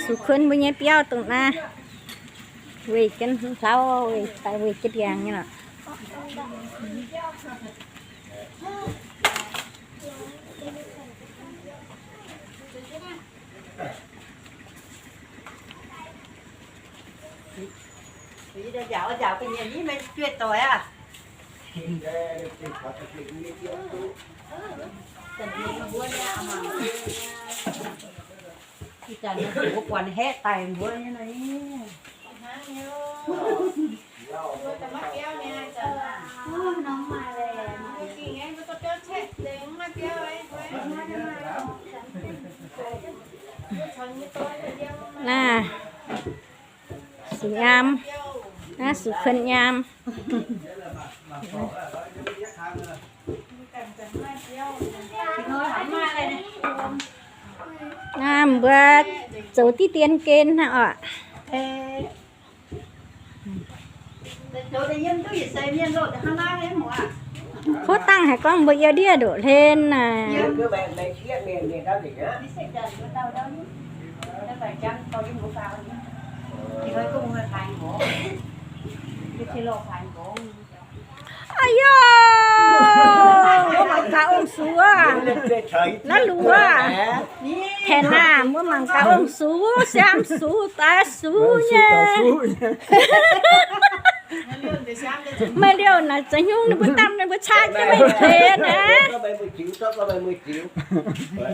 Sux kuonv mbuo nyei biauv dongh naaiv, weih jienv hlauv, weih daaih weih jienv ndiangx nyei lorqc. Naaiv sux nyaam, naaiv sux kuonv nyaam. Naaiv mbuo zoux diqv dien gen hnangv oc. Kov dangh haiz gorngv mbuo yiem ndiev ndoqc hlen naaic. Aa yo, mbuo mangc gaax ong-sux aac, naaiv luoqc aac, tengx naaic mbuo mangc gaax ong-sux, siaam sux, daaix sux nyei. Maaih liouh naaic za'nyungc ninh mbuo dangh ninh mbuo caqv jienv meih tengx naaic.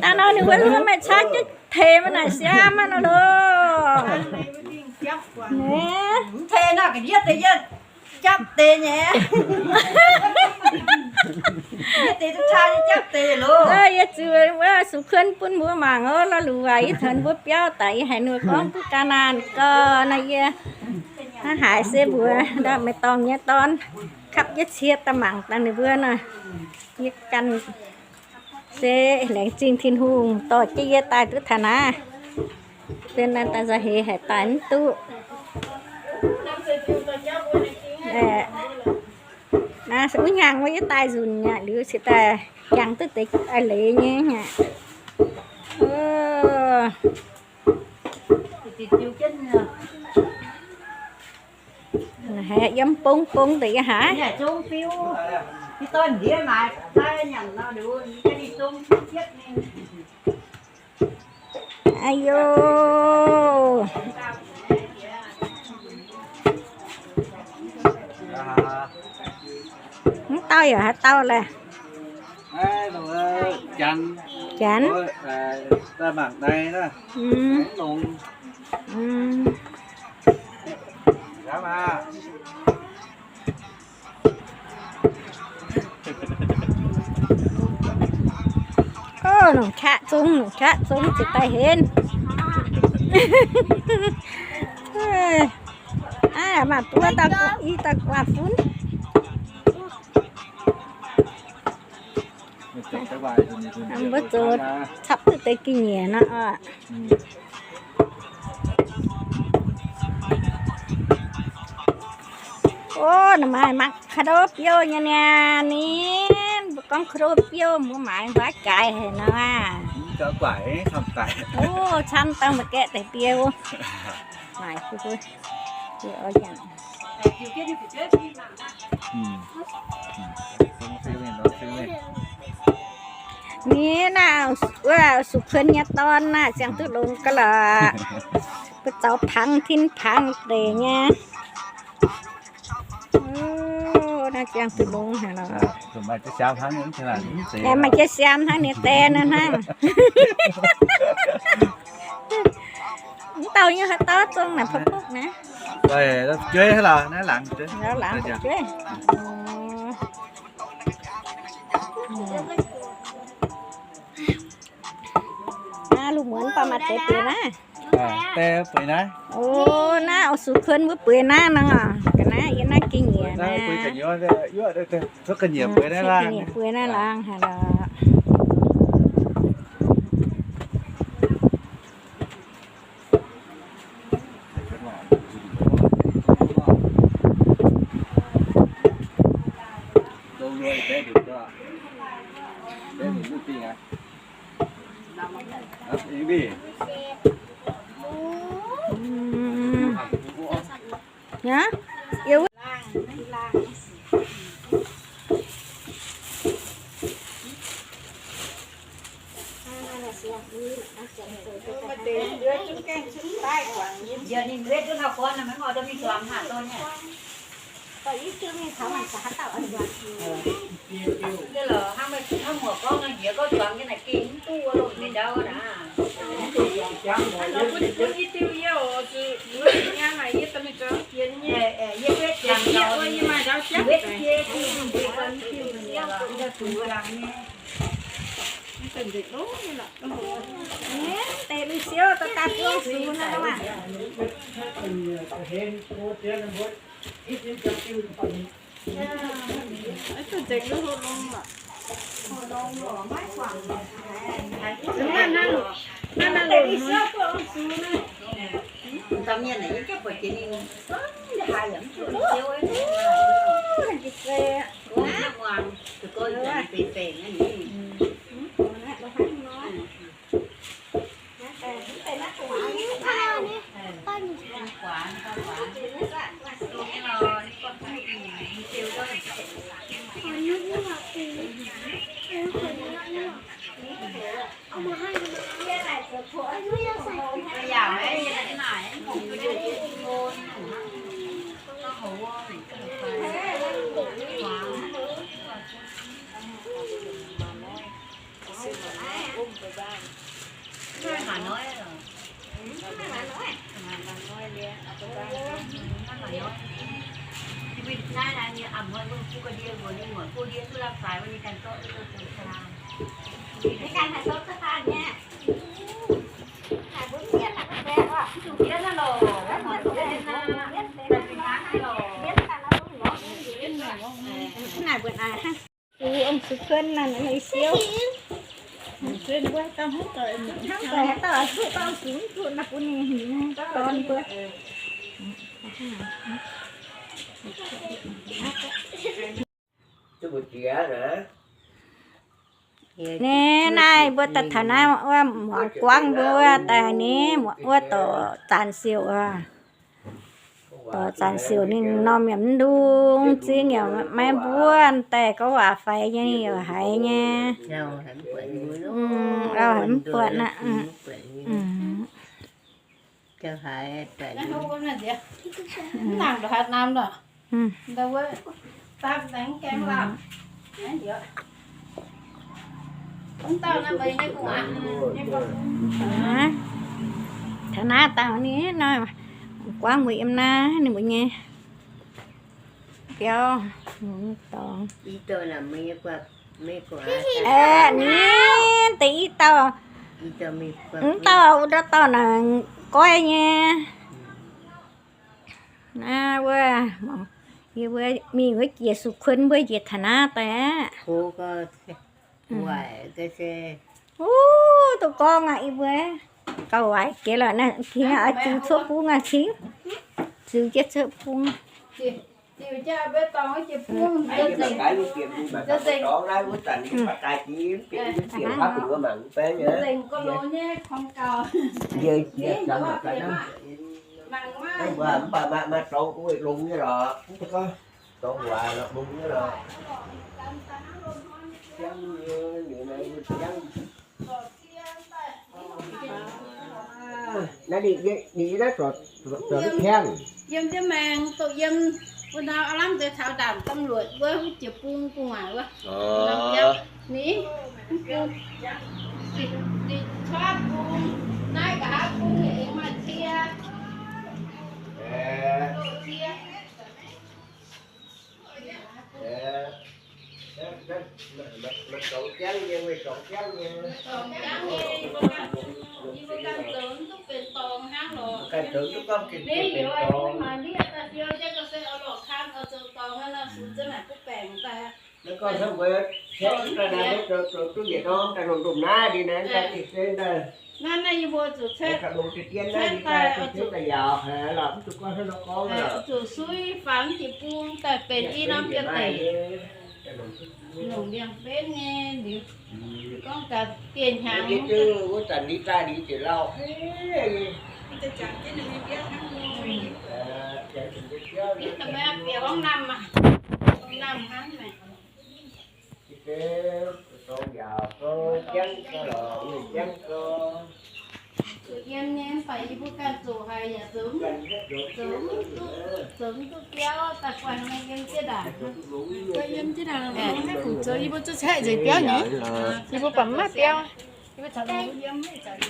Daaih nor ninh mbuo meih caqv jienv tengx maiv naaic siaam maiv nor loh. Tengx naaic ga'ndiev deix yietv japv deix nyei. Yietv deix duqv caa nyei japv deix loh. Yie ziux wuov sux kuonv bun mbuo mangc oc. La'luc waac yie tengx mbuo biauv daaih yie haiz ninh mbuo gorngv duqv ga'naanh gau nor yie hnangv haaix se mbuox ndau maiv dorngh nyei dorn kapv jienv cie daaih mangc dangh ninh mbuo nor. Yie ganh se laengz zingh Tin-Hungh dorh jienv yie daaih duqv taux naaiv. Benx naaiv daaih nzauh heix haic daaih mv duqv. Naaiv wuov hnyangx wuov yie daaih nzunc aqv, liuz cingx daaih jangx duqv deix leiz nyei aqv. Haiz yiem bong bong deix yie haiz. Aa yo, mv dauh yaac haaix dauh laeh? Janx. Janx. Ov, nongc qaqv zong, nongc qaqv zong ziouc daaih henv. Aav, maaih buo dauh i dauh guaav fun. Mbuo zoux capv duqv deix ga'nyiec nor oc. Ov, ninh maaih mangc คอนโด biouv nyei niaa, ninh mbuo gorngv คอนโด biouv mbuo maaiz huaav jaaix haic nor. Ov, camv dangh mbuo gaeqv deix biouv. Maaiz Ninh naaiv wuov sux kuonv nyei dorn naaiv ziangh duqv longx ga'lorqc. Mbuo zaux pangx tin pangx deix nyei. Naaiv ziangh duqv longx haic lorqc. Maaih jiex siaam hnangv ninh die naaiv hnangv. Mv dauh nyei haaix dauh zong naaic ผักบุ้ง naaiv. Naaiv lungh muonz baac maaih deix bueix naaiv. Ov, naaiv oix sux kuonv mbuo bueix naaiv nor. Ga'naaiv yie naaiv ga'nyiec naaiv. Ga'nyiec bueix naaiv laangz haic lorqc. Aa, yie wuov Ong sux kuonv naaiv, naaiv siouv. Hnangv doic haaix dauh zuqc dauh sux duqv naaiv bun ninh hingh dorn mbuo. Naaiv, naaiv mbuo daaih taux naaiv wuov muangx guangv mbuo wuov daaih ni, wuov dorh zanc siouc oc. Dorh zanc siouc ninh norm yaac mv ndung, zingv yaac maiv mbuov, daaih gorngv waac faix nyei, yaac haiz nyei. Lauh haic mv buatc aqv. Taux naaiv dangh ninh nor, guangv mbuo yiem naaiv ninh mbuo nyei biauv dorngx. Aeqv, ninh deix i dauh, mv dauh wuov dauh naaic goiv nyei. Naaiv wuov, yie mbuo mingh wuov jiex sux kuonv mbuo njiec taux naaiv daaih aqv. Wuov, duqv gorngv aqv, yie mbuo gauh waaic jiex lorqc naaiv, ziux cuotv bung aqv, cingx ziux jienv cuotv bung. Naaiv ninh, ninh yiem naaiv zorc, zorc, zorc la'kengh. Yiem jienv maengx doqc yiem, wuov ndau aav lamh deix taux ndaamc ตำรวจ wuov, wuov jiex bung gu'nguaaic wuov. Ninh, ninh cuotv bung, naaiv nqa'haav bung aengx maaih cie. Naaiv, naaiv yie mbuo zuqc cuotv, cuotv daaih, zuqc suiv faaux jiex bung daaih benx i norm biauv-deic. Longc ndiangx-mbenv nyei liuz, gorngv gaax dieh hnyangx.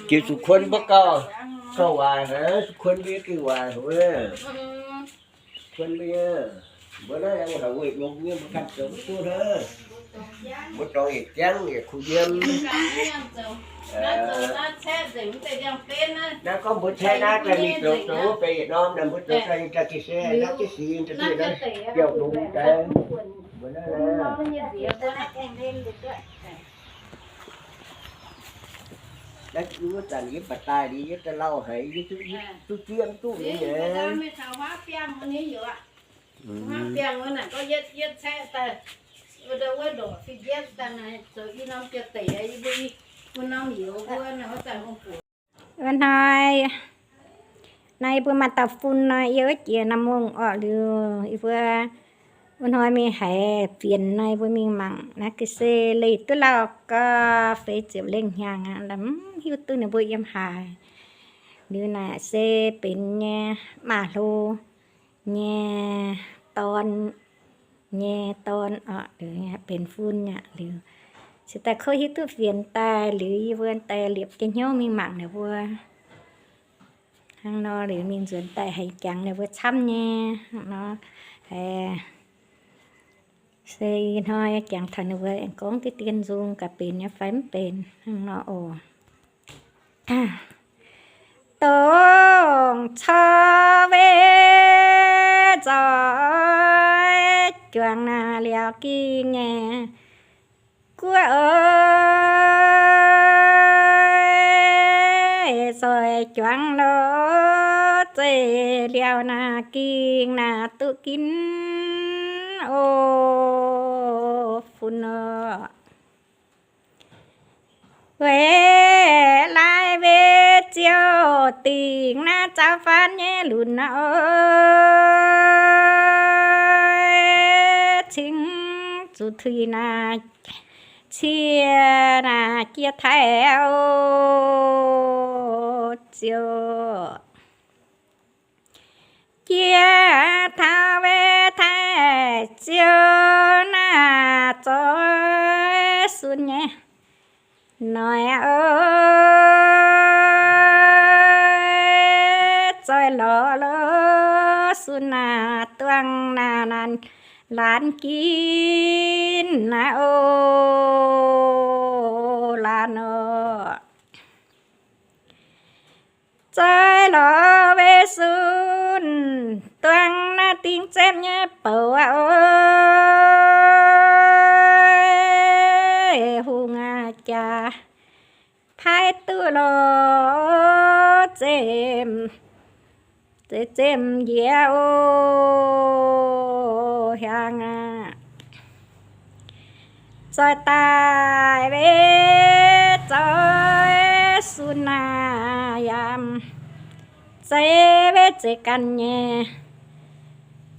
Jiex zuqc kuonv mbuo gauh, gauh waaic haic, zuqc kuonv mbuo gengh waaic haic. Kuonv mbuo, mbuo naaiv yaac weic longx nyei, mbuo ganh zoux mv duqv hnangv. Mbuo dorngx yietc jangv yietc kuh yiem. Naaiv gorngv mbuo caeqv naaiv daaih mingh zoux zoux wuov benx yietc norm naaic, mbuo zoux daaih daaih ga'sie naaiv jienv sic daaih biauv longx daaih. Mbuo naaiv naaiv wuov zanc yie baac daaih liuz yie daaih lauh haic, yie duqv zieqv mv duqv nyei. Wuov hnoi naaiv yie mbuo maaih dauh fun nor, yie wuov jiex norm mungh orqc liuz, yie mbuo wuov hnoi mingh haiz fienx nor, yie mbuo mingh mangc naaiv ga'sie leih duqv lauh gau feix ziepc lengh hnyangx aqv, mv hiuv duqv ninh mbuo yiem haaix. Liuz naaic se benx nyei, maaih hlo nyei dorn, nyei dorn orqc, liuz benx fun aqv. Liuz se daaih kouv hiuv duqv fienx daaih, liuz yie mbuo daaih liepc jienv hnyouv mingh mangc ninh mbuo. Hnangv nor liuz mingh nzuonx daaih haiz jangx ninh mbuo camv nyei. Hnangv nor haiz se ih hnoi jangx taux ninh mbuo aengx gorngv diqv dien nzung gaax benx nyei fai mv benx hnangv nor oc. Dongh corc weic zoih juangc naaiv liaauc ging nyei guoqv oc, zoih juangc lorz zeiv liaauc naaiv ging naaiv duqv ginv oc, fun oc. Weic laaix weic ziouc dingc naaiv zaauv faanv nyei lunx naaiv oc, cingx zuqc tuix naaiv cie naaiv jiex taaih oc, ziouc jiex taux weic taaih ziouc naaiv zoih sun nyei noic oc, zoih lorz lorz sun naaiv duangv naaiv laanh ginv naaiv oc, laanh oc. Zoih lorz weic sun duangv naaiv dingh zemv nyei bouc aqv oc, hungh aqv jaax paaiv duqv lorz zemv, zemv njiec oc, hiaangx aqv. Zoih daaih weic zoih sun naaiv yaac zeiz weic zeiz ganh nyei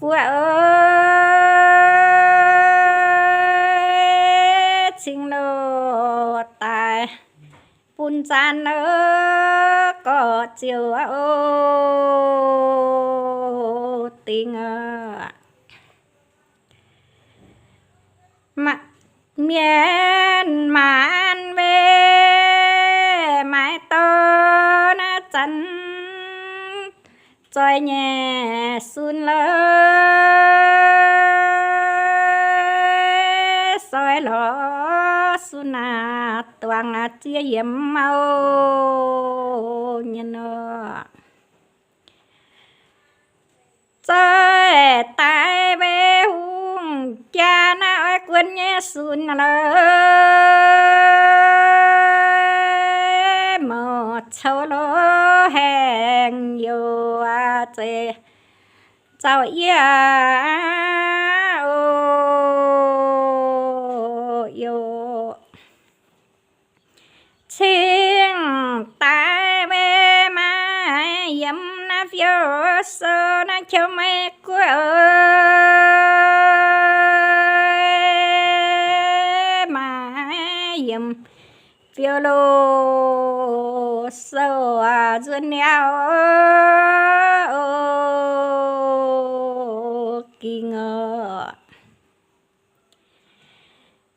guoqv oc, cingx loz daaih bun zaanv oc, gorqv-ziouc oc, dingc oc. Mienh maanc weic maaiz dorh naaiv zanc zoih nyei sun lorz, zoih lorz sun naaiv duangv naaiv ziex yiemc mauv nyei nor. Zoih daaih weic hungh jaa naaiv oix guon nyei sun lorz, mouc coux lorz haengh youh zeiz zaux yie oc, youh. Cingx daaih weic maaih yiem naaiv fiou sou naaiv qiu mei biouv loh sou nzuonx niauv ging oc.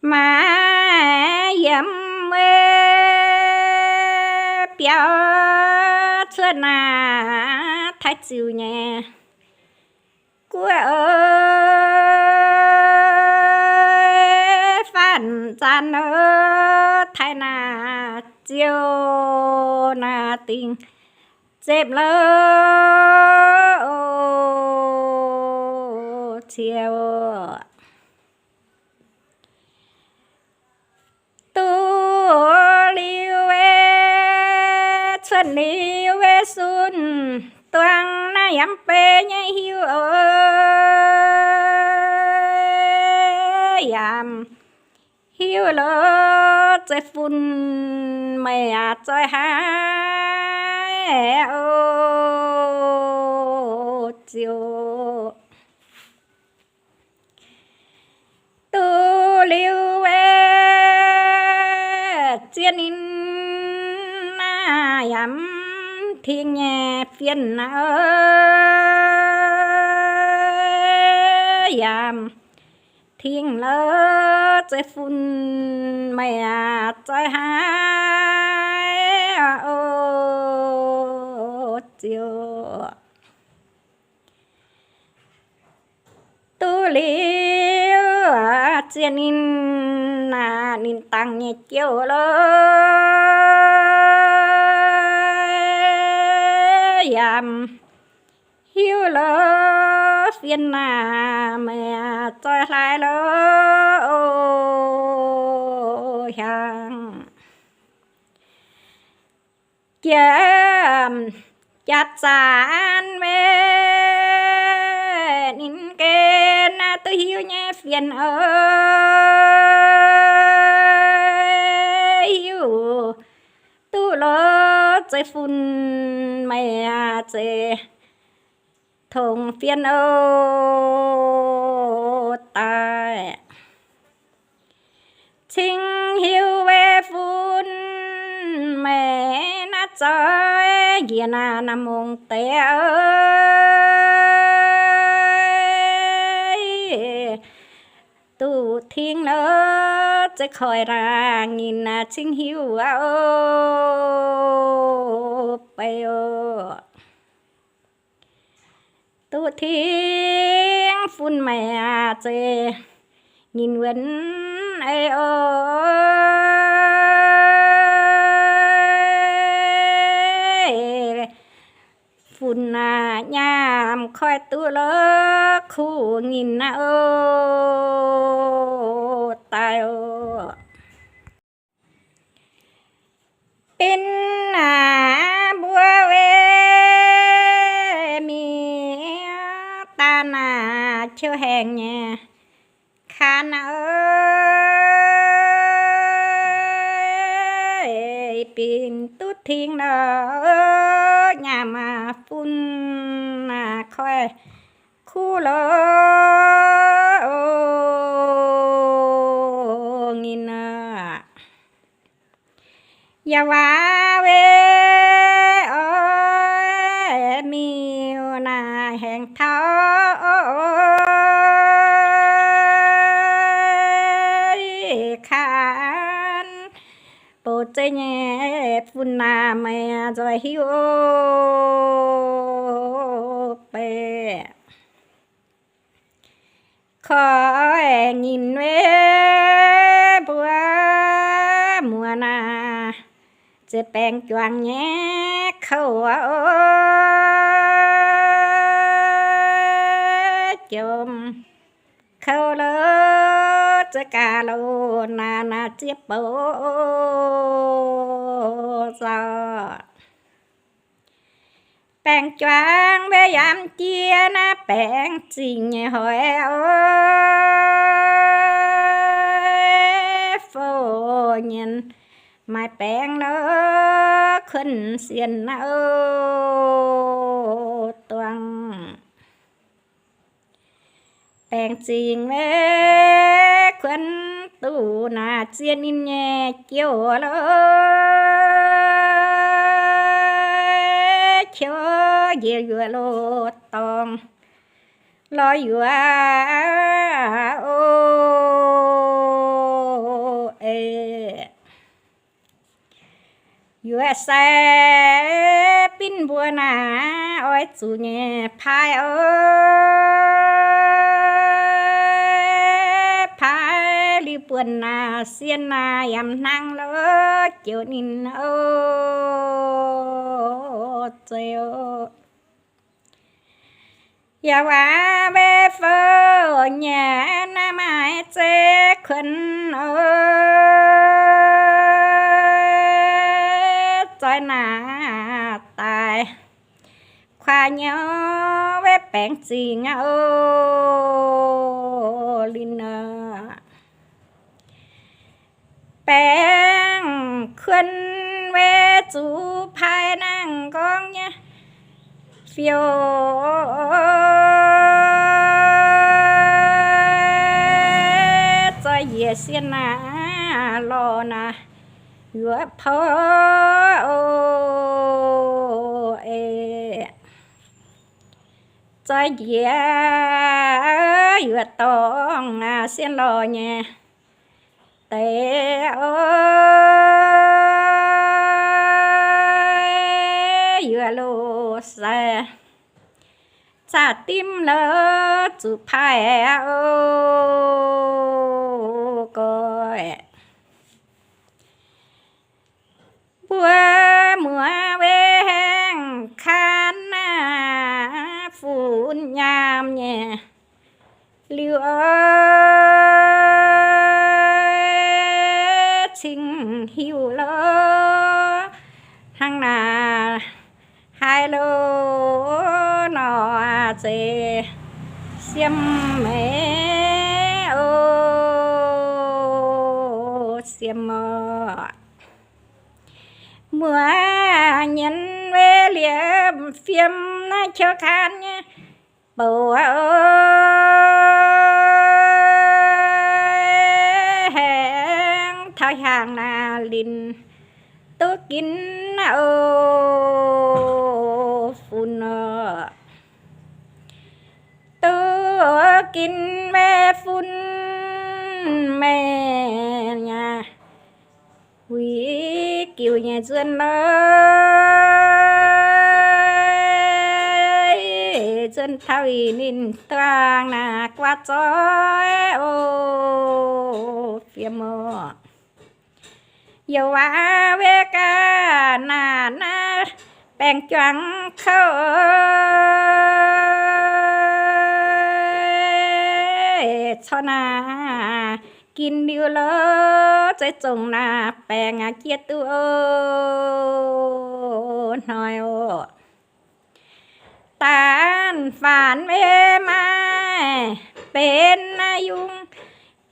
Maaih yiem wuov biauv cuotv naaic taaix ziux nyei guoqv oc, faanv zaanv oc, taaix naaic ziouc naaic dingh zepv lou oc, ziouc duqv liuz wuov, cuotv liuz wuov sun duang naaiv yaac mv bei nyei hiuv oc, yaac mv hiuv lorz zeiv fun meih aac zoih haaix oc, ziouc duqv liuz wuov, ziex ninh naaiv yaac mv tingx nyei fien naaiv oc, yaac mv tingx lorz zeiv fun meih aac zoih haaix oc, ziouc duqv liuz ziex ninh naaiv ninh dangx nyei jouh lorz yaac mv hiuv lorz fien naaiv meih aac zoih hlaaix lorz oc, hiaangx jiex jaax zaanv wuov ninh gen naaiv duqv hiuv nyei fien oc, hiuv duqv lorz zeiv fun meih aac zeiv tongx fien oc daaih. Cingx hiuv wuov fun meih naaiv zoih njiec naaiv naaiv mungz deix oc, duqv tingx lorz zeiv koiv naaiv nyinh naaiv cingx hiuv oc, beiv oc. Duqv tingx fun meih aac zeiv nyinh wuonx ei oc. Fun naaiv nyaam koiv duqv lorz kuv nyinh naaiv oc, daaih oc. Bin aac, mbuo weic mienh daaih naaic qiu haengh nyei kaan aqv. Bin duqv tingx nor, nyaam fun naaic koiv kuv lorz nyinh aqv. Yaac waac weic oix miuc naaic haengx taux kaan bouc zeiv nyei fun naaic meih nzoih hiuv oc, beiv. Koiv nyinh weic mbuo muoz naaic, ziex baengc juangc nyei kouv oc, jomc kouv lorz za'gaax loz naaic, naaic ziex bouc zaux. Baengc juangc mbuo yaac mv jiex naaiv baengc zingh nyei hoic oc. Fouv nyienz maaih baengc lorz kuonx sienh naaiv oc, duangc. Baengc zingh weic kuonx duqv naaic ziex ninh nyei jouv lo, qiu njiec yuoqc loz dorngx lorz yuoqc o, e, yuoqc sai binv mbuo naaic oix zuqc nyei paaiv o, paaiv liuz buonc naaic sienh naaic yaac hnangv lo, jouv ninh o, zeiz o. Yaac waac mbe fouv nyanc naaiv maaih zeiv kuonx o, zoih naaic daaih kuaaiv nyouv mbe baengc zingc aqv o, linh aqv. Baengc kuonx mbe zuqc paaiv nangh nqorngv nyei fiou zoih njiec sienh naaic lorh naaic yuoqc pou o, e, zoih njiec yuoqc dorngx sienh lorh nyei deix o, yuoqc loz sai zaqc dimv lo zuqc paaiv o, goiv. Mbuo muoz mbe haengh kaan naaic funx nyaam nyei liuz o, cingx hiuv lo hnangv naaic haaix lo nor zeiz siem meih o, siem o. Muoz nyienz mbe liepc fiem naaiv qouv kaan nyei bouc o, haengh taux hiaangx naaic linh duqv ginv naaiv o, funx o. Duqv ginv mbe funx meih nyei huix giuc nyei nzuonx lo, nzuonx taux ih ninh duangh naaic guaav zoih o, fiem o. Youc waac mbe gaax naaic naaiv baengc juangc kouv corc naaic ginv liuz lo, zeiz zongc naaic baengc aqv jiex duqv o, hnoi o. Daanh faanx mbe maaih benx naaiv yungz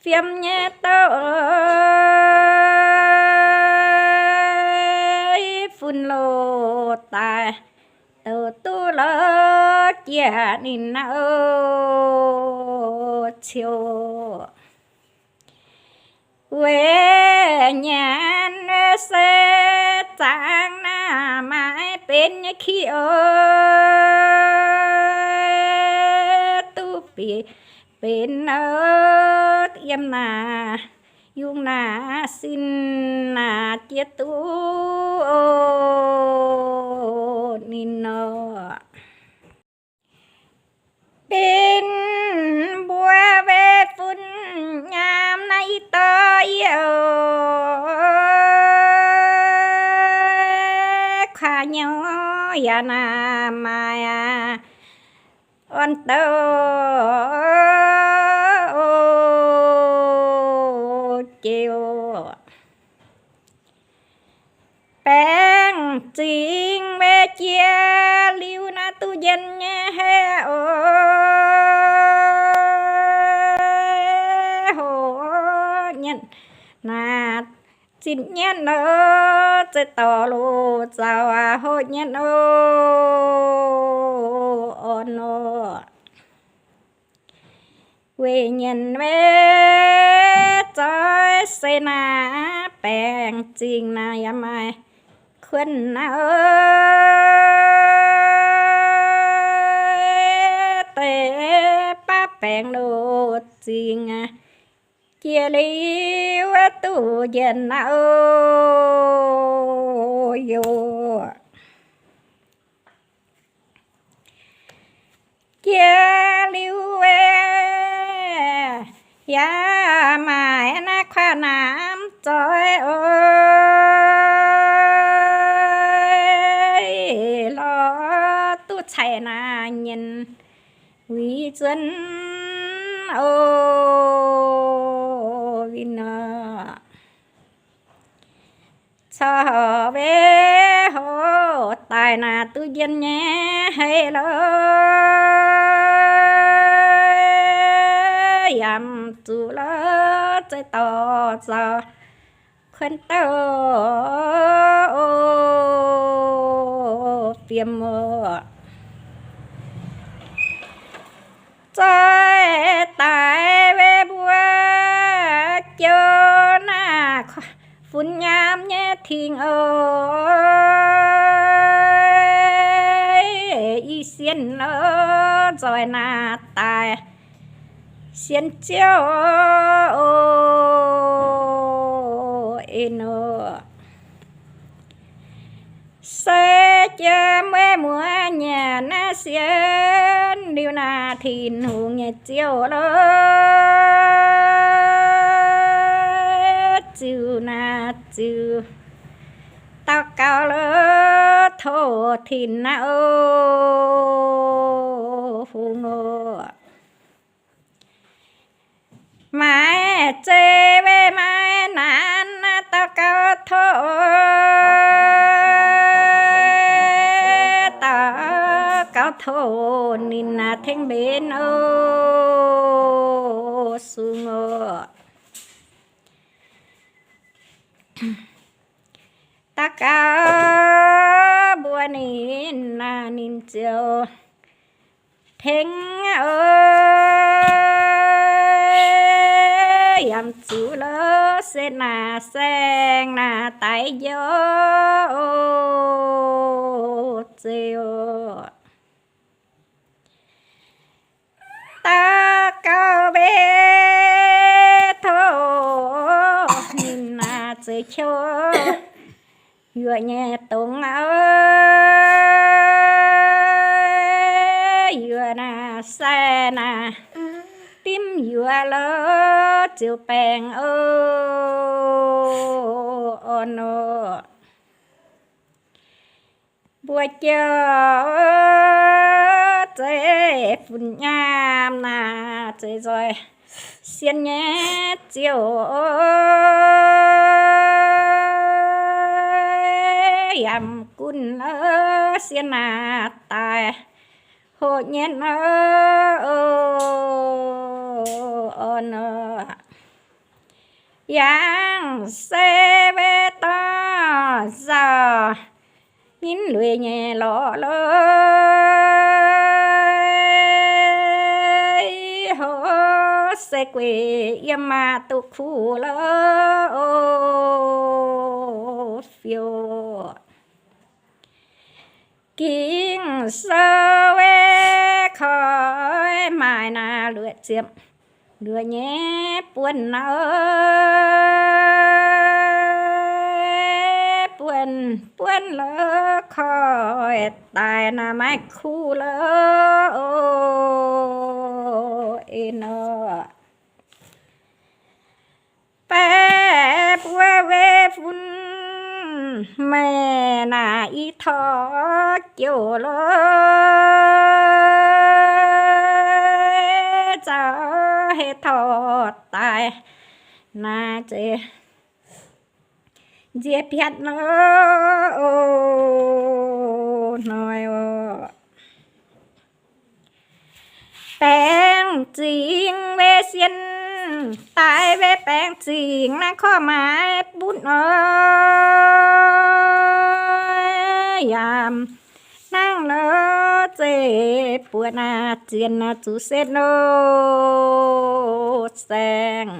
fiem nyei douc, funx loz daaih douc duqv lo jiex ninh naaiv o, ciou. Weic nyanc se zaangc naaic maaih benx nyei ki o, duqv bieqc benx o, yiem naaic yungz naaic sin naaic jiex duqv o, ninh nor. Benx mbuo mbe funx nyaam naaiv i dorh yie o, kuaaiv nyouv yaac naaic maaih orn douh o, jiex o. Baengh zingh mbe jiex liuz naaiv duqv njien nyei heh o, hoqc nyien naaic zinh nyien o, zeiz dorh loz zaux aqv, hoqc nyien o, orn o. Weic nyanc mbe zoih se naaic baengc zingh naaic yaac maaih kuonx naaic, deix baav baengc loz zingh jiex liuz duqv njiec naaic oc. Jiex liuz yaac maaih naaiv kuaaiv namv zoih oc, lorz duqv caix naaic nyienh win zuonx oc, win nor. Corc wei hoc daaih naaic duqv njien nyei hei lorqc, yaac zuqc lorqc zeiv dorh zaux kuonx douh oc, fiem oc. Zoih daaih wei mbuo jiu naaic funx nyaam nyei tingx oc, i sienh lorqc nzoih naaic daaih sienh ziouv oc, en oc. Se jiem wei muoz nyanc naaiv sienh liuz naaic Tin-Hungh nyei ziouv lorqc, ziux naaic ziux daux gaux lorqc tov Tin naaic oc, Hungh oc. Maaiz zeiv wei maaiz naanc naaic daux gaux tov, daux gaux tov ninh naaic tengx mbenc oc, Sung oc. Daux gaux mbuox ninh naaic ninh ziouc tengx oc, yaac zuqc lorqc se naaic saeng naaic daaih njoux oc, zeiv oc. Daux gaux mbenc tov ninh naaic zeiv qouv yuoqc nyei dongh oc, yuoqc naaic sai naaic dimv yuoqc lorqc ziouc baengh oc, orn oc. Mbuo jiu zeiv funx nyaam naaic zeiv nzoih sienh nyei ziouv oc, yaac gunv lorqc sienh naaic daaih hoqc nyei oc, orn oc. Yangh se wei dorh nzauh nyinv lueic nyei lorqc lorqc, hoc se gueic yiem maah duqv kuv lorqc, fiouv. Ging-Sou wei koi maaih naaic luoqc ziepc luoqc nyei buonc nor, buonc buonc lorqc koi daaih naaic maiv kuv lorqc oc, en oc. Baeqc buo wei fun meih naaic i torqv jouh lorqc, zaux hei torqv daaih naaic zeiz nziex biatv lorqc oc, hnoi oc. Baengh zingh wei sienh daaih wei baengh zingh naaiv korv maaiz butv oc, yaac hnangv lorqc zeiv buatc naaic zien naaic zuqc setv oc, saeng.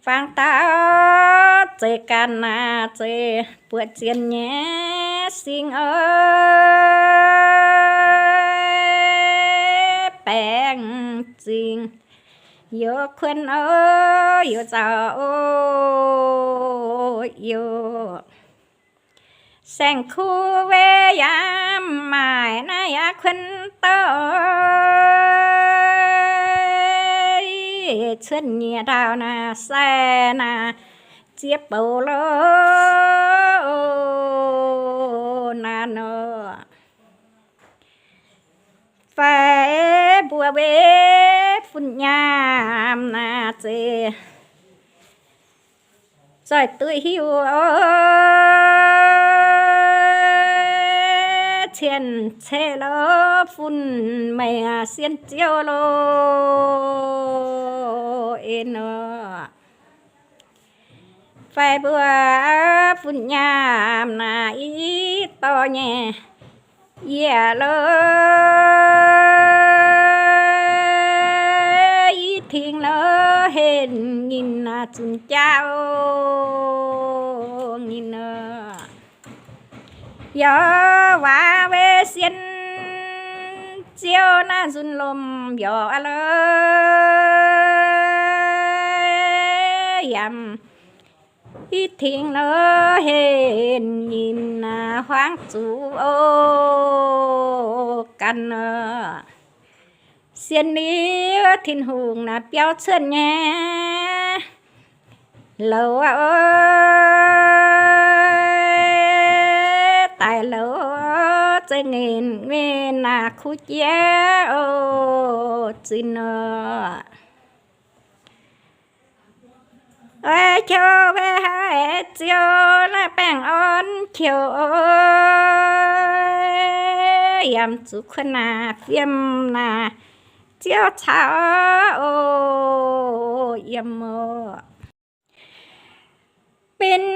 Fangx dauh zeiz ganh naaic, zeiz buoqc zienh nyei sing oc, baengh zingh youz kuonx oc, youz nzauh oc, youz saeng-kuv weic yaac maaic naaiv yaac kuonx douh, cuotv nyieqc ndau naaic sai naaic ziex bouc lo naaic nor. Fai mbuo weic fun nyaam naaic zeiz zoih duqv hiuv oc, cien-ceqv lo fun meih sien ziouv lo en nor. Fai mbuo fun nyaam naaic i dorh nyei yie lo i tengx lo henv nyinh naaic zunc jaa oc, nyinh oc. Yaac waac weic sien ziouv naaiv nzunc lomh mbiorqc lo yaac i tengx lo henv nyinh naaic huaangv zuqc oc, ganh oc. Sienx liuz Tin-Hungh naaic biauv cuotv nyei louz oc, daic louz zeiv nqenc nqenc naaic kuv jieqv oc, zinh oc. Oix qouh weic haaix ziouc naaiv baengh orn qouh oc, yaac zuqc kuonx naaic fiem naaic ziouv caux oc, yiem oc. Benx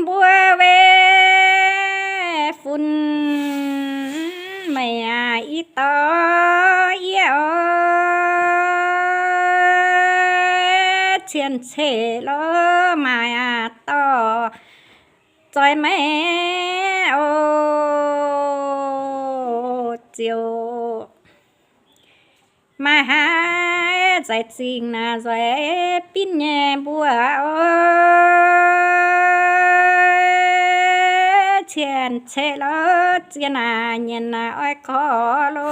mbuo weic fun meih aac i dorh yie oc, cien-ceqv lo maaih aac dorh zoih meih oc, ziouc maaih haaix nzaic zingh naaic nzueic binv nyei mbuo oc, cien-ceqv lo zien naaic nyienx naaic oix korv lo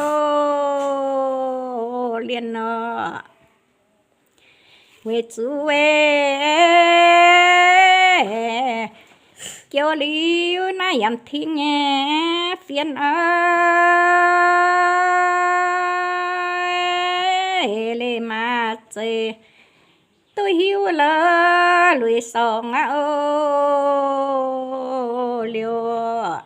lienh nor. Weic zuqc weic joux liuz naaiv yaac tengx nyei fien oc, leiz maac zeiz duqv hiuv lo luic sorngx aqv oc, liuz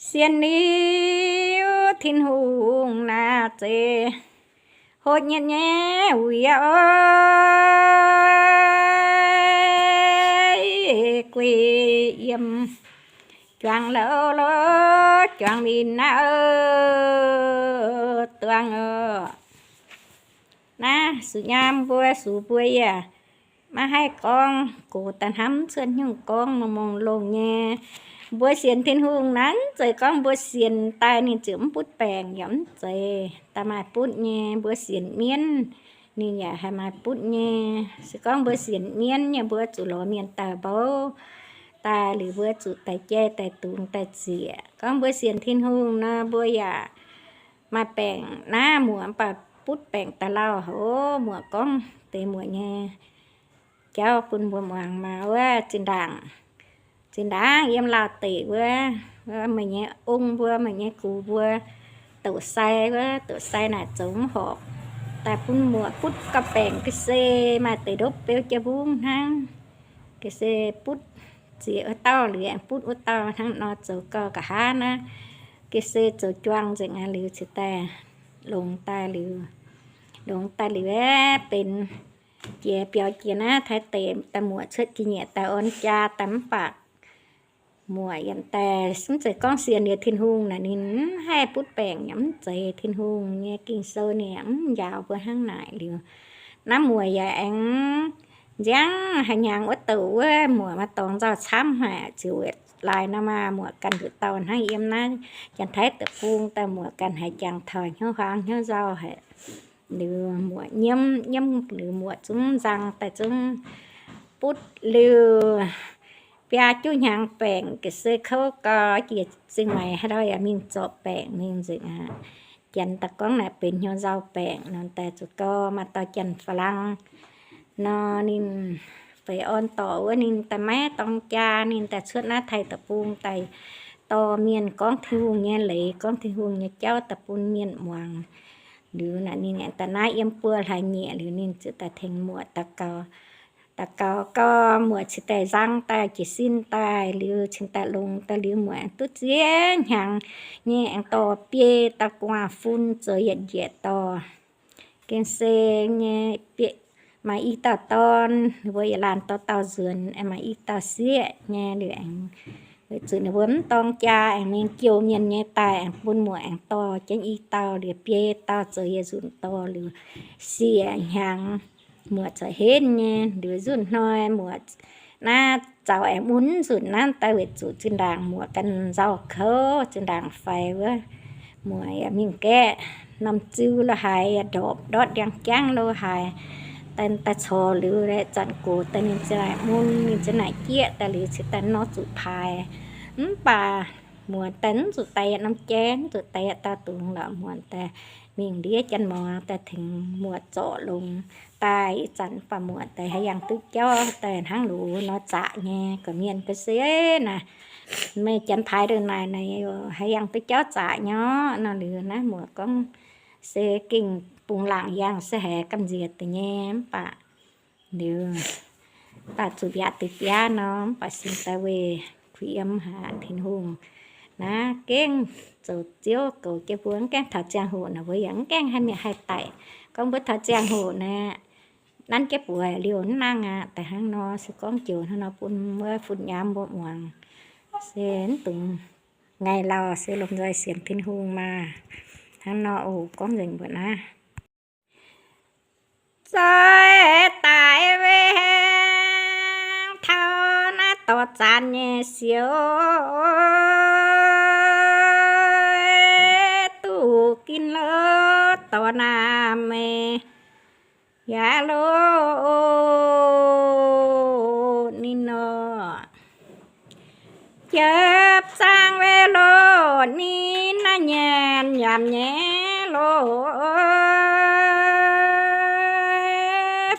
sienx liuz Tin-Hungh naaic zeiz hoqc nyienh nyei wuic oc, guei yiem juangc louh lo, juangc linh naaiv duangv oc. Naaiv zuqc nyaam mbuo, zuqc mbuo yaac maiv haih gorngv, gox daaih hnamv cuotv nyungc gorngv mongh mongh longh nyei. Mbuo sienx Tin-Hungh naaiv zeiz gorngv mbuo sienx daaih ninh ziouc mv butv baengc yaac mv zeiz daaih maaih butv nyei. Mbuo sienx mienv, ninh yaac haih maaih butv nyei. Se gorngv mbuo sienx mienv nyei, mbuo zuqc lorz mienh dauh mbouv daaih liuz, mbuo zuqc daaih jai daaih dungz daaih zieqc. Gorngv mbuo sienx Tin-Hungh nor, mbuo yaac maaih baengc naaiv, muoc mv baac butv baengc daaih lauh. Ov, muoc gorngv deix muoc nyei jauv bun mbuo muangx maah. Wuov zinh ndaangc, zinh ndaangc yiem Laauh deic wuov, meih nyei ong mbuo, meih nyei gux mbuo, doqc sai wuov, doqc sai naaic zoux mv horpc, daaih bun muoc butv gauh baengc ga'sie, maaih deix ndopv beu jienv mbungv hnangv. Ga'sie butv ziex wuov dauh liuz aengx butv wuov dauh hnangv nor, zoux gauh nqa'haav naaiv. Ga'sie zoux juang nzengc aqv. Liuz cingx daaih longx daaih liuz, longx daaih liuz aeqv, benx jiex biaux jiex naaiv Taiv deic daaih, muoc cuotv jiex nyieqc daaih orn jaa daaih mv baac muoc yaac daaih mv zeiz gorngv sienx liuz Tin-Hungh naaic ninh mv haih butv baengc, yaac mv zeiz. Tin-Hungh nyei Ging-Sou ninh yaac mv njaaux mbuo hnangv naaic liuz. Naaiv muoc yaac aengx nziangv haaix hnyangx wuov douc wuov, muoc maaih dorngx nzauh camv haic, ziouc weic laaix nor maah, muoc ganh nduqc dauh hnangv yiem naaiv Janx-Taiv deic-bung daaih, muoc ganh haiz jangx taux hnyouv huaang hnyouv nzauh haic. Liuz muoc nyiemv, nyiemv liuz muoc zungv nzang daaih zungv butv liuz biaa juqv hnyangx baengc, ga'sie kouv gau, jiex Zingh Maix haaix dauh yaac mingh zorc baengc mingh nzengc aqv. Janx daaih gorngv naaic benx hnyouv nzauh baengc nor, daaih zuqc gau maaih dauh Janx-Faalaang nor, ninh feix orn dorc wuov, ninh daaih maiv dorng jaa, ninh daaih cuotv naaiv Taiv deic-bung daaih dorh mienh gorngv Tin-Hungh nyei leiz, gorngv Tin-Hungh nyei jauv daaih bun mienh muangx. Liuz naaic ninh aengx daaih naaiv yiem buo hlaax nyieqc liuz, ninh ziouc daaih tengx muoc daux gaux. Daux gaux gau, muoc cingx daaih nzang daaih jiez sin daaih liuz, cingx daaih longx daaih liuz, muoc aengx duqv ziex hnyangx nyei aengx dorh biei dauh gu'nguaaz-fun zoux yietc njiec dorh. Gengh se nyei, maaih i dauh dorn, ninh mbuo yietc laanh dorh dauh nzuonx, aengx maaih i dauh sieqv nyei. Liuz aengx weic zuqc ninh mbuo mv dorng jaa, aengx mingh jouh mienh nyei daaih, aengx bun muoc aengx dorh jienv i dauh, liuz biei dauh zoux yietc nzunc dorh liuz siec hnyangx, muoc corc henv nyei. Liuz nzunc hnoi muoc naaiv zaux aengx mun nzunc naaiv daaih weic zuqc zinh ndaangc muoc ganh nzauh kouv, zinh ndaangc faix wuov, muoc yaac mingh gaeqv norm ziu lo haaix, yaac ndorpc ndortv ndiangx-jangv lo haaix, daaih, daaih corc liuz, zanc gox daaih ninh ziouc naaic mun, ninh ziouc naaic jieqv daaih liuz cingx daaih nor zuqc paaix. Mv baac muoc daaih mv zuqc daic yietc norm jai, mv zuqc daic yietc dauh dungz lorqc. Muoc daaih mingh ndiev janx-mor daaih tengx muoc zorc longx daaih. Ih zanc mv baac muoc daaih haaix yangh duqv jauv daaih hnangv loz nor zaqc nyei. Gorqv-mienh gorqv-seix naaic, meih janx-paaix ndongc naaic, naaic haaix yangh duqv jauv zaqc nyei nor. Liuz naaiv muoc gorngv se gengh bungx laangc yangh se haiz gamh nziex deix nyei. Mv baac liuz daaih zuqc mbiaatc deix biaav nor, mv baac sin daaih weih kuh yiem haic Tin-Hungh. Naaiv gengh zoux ziouv goux jienv mbuo, mv gaengh taux ziangh hoc naaic mbuo yaac mv gaengh haih mietc haih daic. Gorngv mbuo taux ziangh hoc naaic, nanv jienv buoz liouh mv nangh aqv. Daaih hnangv nor se gorngv joux hnangv nor bun wuov fun nyaam mbuo muangx. Se mv dungx ngaih lauh, se lomh nzoih sienx Tin-Hungh maah. Hnangv nor oc, gorngv nzengc mbuo naaiv. Zoih daaih wengh taux naaiv dorh zaanc nyei siou, duqv ginv lo dorh naaic meih yaac lo ninh nor. Jiepv zaangv weic loz ninh naaiv nyanc yaac nyei loz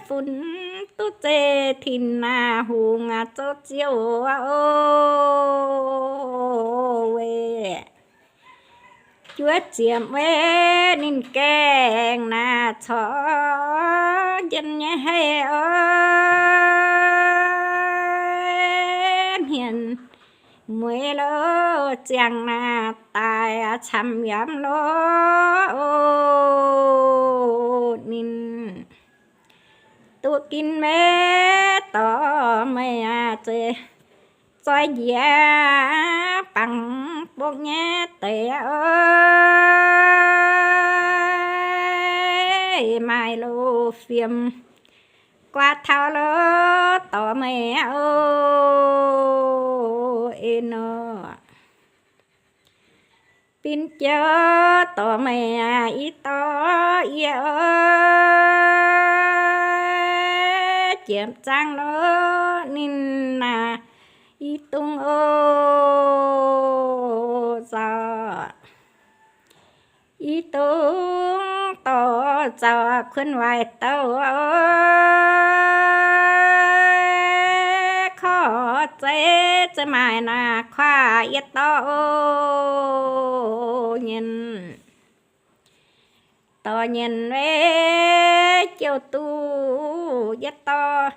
funx duqv zeiv Tin-Hungh zoux ziouv oc. Weic juov ziepc weic ninh gaengh naaic corc njien nyei haic oc. Hmien mueiz lo ziangh naaic daaih camv yaac loz ninh duqv ginv meih dorh meih aac, zoih njiec bangc bokv nyei deix oc. Maaih loz fiem guaax taux lo dorh meih oc. Eix nor, bin jiouv dorh meih aac, i dorh yie oc. Jiepv zaangv lo ninh naaic, i dungx oc zaux. I dungx dorh zaux kuonx waaic douh oc. Korv zeiv, zeiv maaih naaic kuaaiv yietc dorh oc. Nyienz dorh nyienz weic jouh duqv yietc dorh,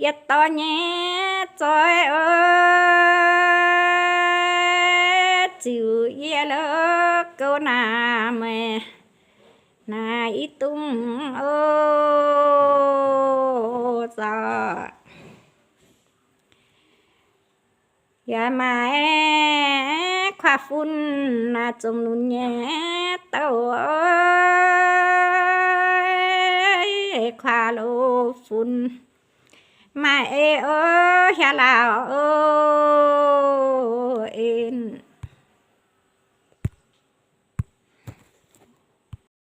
yietc dorh nyei zoih oc. Ziux yie lo gouv naaic meih naaic i dungx oc zaux. Yaac maaih kuaaiv fun naaic zongh nunc nyei douh oc. kuaav loz-fun. Maaih ei o, hiav lauh o.